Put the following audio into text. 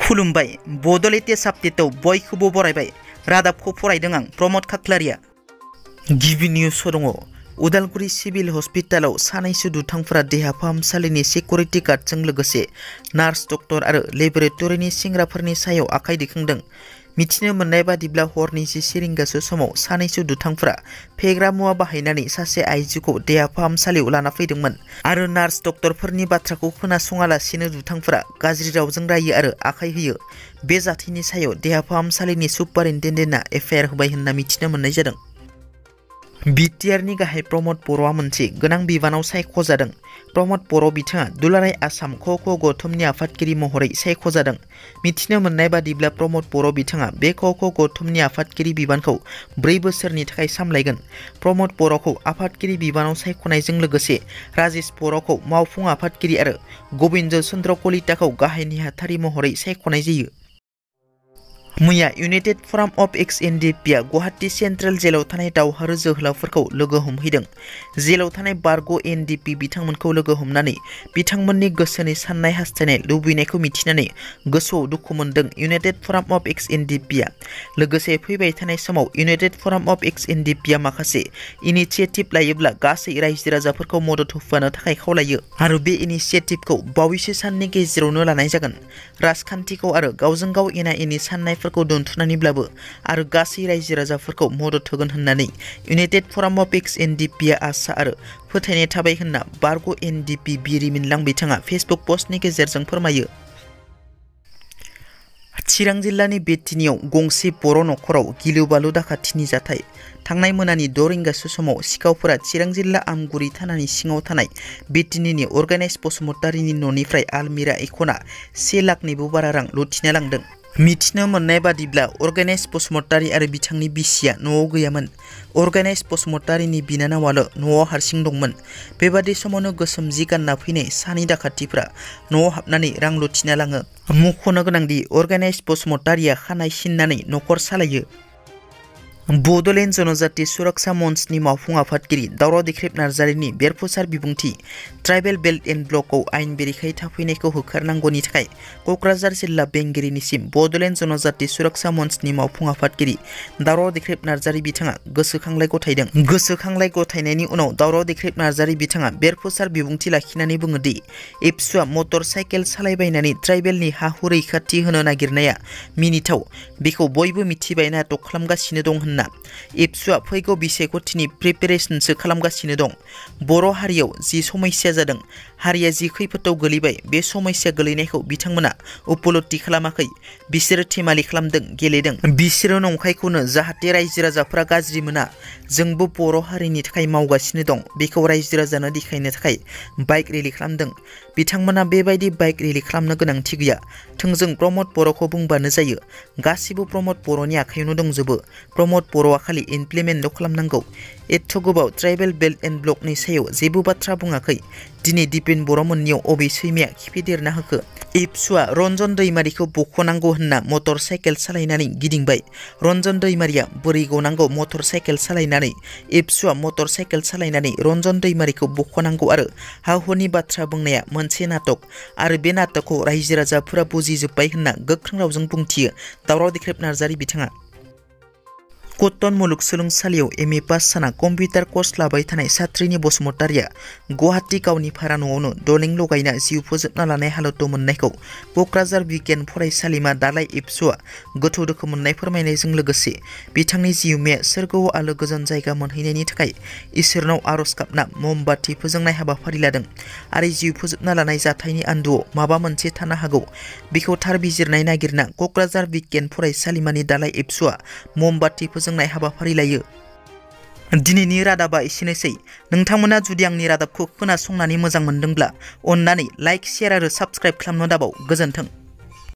खुलुमबाय बड' लेटेस्ट आपडेटआव बयखौबो बरायबाय रादाबखौ फरायदों आं प्रमद खाख्लारिया। गिबि निउस दङ। उदालगुरि सिभिल हस्पिटालाव सानैसो दुथांफोरा देहा फाहामसालिनि सिकिउरिटि गार्डजों लोगोसे नार्स डक्टर आरो लेबरेटरिनि सेंग्राफोरनि सायाव आखाइ दैखांदों। मिथिनो मोननाय बादिब्ला हरनि 11 रिंगासो समाव सानैसो दुथांफोरा फेग्रा मुवा बाहायनानै सासे आइजोखौ देहा फाहामसालियाव लाना फैदोंमोन आरो नार्स डक्टरफोरनि बाथ्राखौ खोनासङालासिनो दुथांफोरा गाज्रि रावजों रायो आरो आखाइ होयो। बे जाथायनि सायाव देहा फाहामसालिनि सुपारिनटेन्डेन्टआ एफआइआर होबाय होनना मिथिनो मोननाय जादों। बिटिआरनि गाहाय प्रमद बर'आ मोनसे गोनां बिबानाव सायख'जादों। प्रमद बर' बिथाङा दुलाराय आसाम क गौथुमनि आफादगिरि महरै सायख'जादों। मिथिनो मोननाय बादिब्ला प्रमद बर' बिथाङा बे क गौथुमनि आफादगिरि बिबानखौ 4 बोसोरनि थाखाय सामलायगोन। प्रमद बर'खौ आफादगिरि बिबानाव सायख'नायजों लोगोसे राजेश बर'खौ मावफुं आफादगिरि आरो गबिन्द चन्द्र कलिताखौ गाहाय नेहाथारि महरै सायख'नाय जायो। मैया इउनाइटेड फराम अफ एक्स एनडिपिआ गुवाहाटी सेन्ट्रेल जेलाव थानाय दावहारु जोहोलावफोरखौ लोगो हमहैदों। जेलाव थानाय बारग' एनडिपि बिथांमोनखौ लोगो हमनानै बिथांमोननि गोसोनि साननाय हास्थायनाय लुबैनायखौ मिथिनानै गोसोआव दुखु मोनदों इउनाइटेड फराम अफ एक्स एनडिपिआ। लोगोसे फैबाय थानाय समाव इउनाइटेड फराम अफ एक्स एनडिपिआ माखासे इनिशिएटिभ लायोब्ला गासै रायजो राजाफोरखौ मदद होफानो थाखाय खावलायो आरो बे इनिशिएटिभखौ बावैसो साननि गेजेरावनो लानाय जागोन। राजखान्थिखौ आरो गावजों गाव एना एनि साननायफोरखौ दोनथ'नानैब्लाबो आरो गासै रायजो राजाफोरखौ मदद होगोन होननानै इउनाइटेड फराम अफ एक्स एनडिपिआ आसा आरो फोथायनाय थाबाय होनना बारग' एनडिपि बिरिमिनलां बिथाङा फेसबुक पस्टनि गेजेरजों फोरमायो। चिरां जिल्लानि बेतिनियाव गंसे बर' नखराव गिलु बालु दाखाथिनि जाथाय। थांनाय मोनानि 6 रिंगासो समाव सिखावफोरा चिरां जिल्ला आमगुरि थानानि सिङाव थानाय बेतिनिनि अर्गानाइज बसुमतारीनि न'निफ्राय आलमिरा एखना 1 लाखनिबो बारा रां लुथिना लांदों। मिथिनो मोननाय बादिब्ला अर्गानाइज बसुमतारी आरो बिथांनि बिसिया न'आव गैयामोन। अर्गानाइज बसुमतारीनि बिनानावाल' न'आव हारसिं दंमोन। बेबादि समावनो गोसोम जि गानना फैनाय सानै दाखाथिफ्रा न'आव हाबनानै रां लुथिना लाङो। मख'नो गोनांदि अर्गानाइज बसुमतारीया खानाय सिननानै न'खर सालायो। बड'लेण्ड जनजाति सुरक्षा मन्चनि मावफुं आफादगिरि दावराव देख्रेब नार्जारिनि बेरफुसार बिबुंथि ट्राइबेल बेल्ट एन्ड ब्लकआव आयेन बेरेखायै थाफैनायखौ होखारनांगौनि थाखाय क'क्राझार जिल्ला बेंगिरिनिसिम बड'लेण्ड जनजाति सुरक्षा मन्चनि मावफुं आफादगिरि दावराव देख्रेब नार्जारि बिथाङा गोसोखांलाय गथायदों। गोसोखांलाय गथायनायनि उनाव दावराव देख्रेब नार्जारि बिथाङा बेरफुसार बिबुंथि लाखिनानै बुङोदि एबसुआ मटर साइकेल सालायबायनानै ट्राइबेलनि हा हु रैखाथि होनो नागिरनाया मिनिथाव। बेखौ बयबो मिथिबाय नाटक खालामगासिनो दं होनना एबसुआ फैगौ बिसायख'थिनि प्रिपेरेसनसो खालामगासिनो दं। बर' हारियाव जि समस्या जादों, हारिया जि खैफोदाव गोलैबाय, बे समस्या गोलैनायखौ बिथांमोना उपलब्धि खालामाखै। बिसोरो थिमालि खालामदों, गेलेदों। बिसोरो नंखायखौनो जाहाथे रायजो राजाफोरा गाज्रि मोना। जोंबो बर' हारिनि थाखाय मावगासिनो दं। बेखौ रायजो राजानो देखायनो थाखाय बाइक रेलि खालामदों। बिथांमोना बेबायदि बाइक रेलि खालामनो गोनांथि गैया। थोंजों प्रमद बर'खौ बुंबानो जायो। गासिबो प्रमद बर'नि आखायावनो दंजोबो। प्रमद बर'आ खालि इमप्लिमेन्टल' खालामनांगौ। एथ' गोबाव ट्राइबेल बेल्ट एन्ड ब्लकनि सायाव जेबो बाथ्रा बुङाखै। दिनै दिपेन बर' मोननियाव अबे सैमाया खिफिदेरना होखो? एबसुआ रन्जन दैमारिखौ बख'नांगौ होनना मटर साइकेल सालायनानै गिदिंबाय। रन्जन दैमारिया बोरै गनांगौ मटर साइकेल सालायनानै? एबसुआ मटर साइकेल सालायनानै रन्जन दैमारिखौ बख'नांगौ आरो हा हुनि बाथ्रा बुंनाया मोनसे नाटक आरो बे नाटकखौ रायजो राजाफोरा बुजिजोब्बाय होनना गोख्रों रावजों बुंथियो दावराव देख्रेब नार्जारि बिथाङा। कटन मुलुगसोलोंसालियाव एमए पास जाना कम्पिउटार कर्स लाबाय थानाय सात्रिनि बसुमतारीया गुवाहाटी गावनि भारा न'आवनो दलें लगायना जिउ फोजोबना लानाय हालोदाव मोननायखौ क'क्राझार बिगियान फरायसालिमा दालाय एबसुआ गोथौ दुखु मोननाय फोरमायनायजों लोगोसे बिथांनि जिउमाया सोरगोआव आलो गोजोन जायगा मोनहैनायनि थाखाय इसोरनाव आर'ज गाबना ममबाति फोजोंनाय हाबाफारि लादों आरो जिउ फोजोबना लानाय जाथायनि आन्दोआव माबा मोनसे थानो हागौ बेखौ थार बिजिरनाय नागिरना क'क्राझार बिगियान फरायसालिमानि दालाय एबसुआ ममबाति फोजोंनाय हाबाफारि लायो। दिनैनि रादाबा एसेनोसै। नोंथांमोना जुदि आंनि रादाबखौ खोनासंनानै मोजां मोनदोंब्ला अन्नानै लाइक, शेयार आरो साबस्क्राइब खालामनो दाबाव। गोजोन्थों।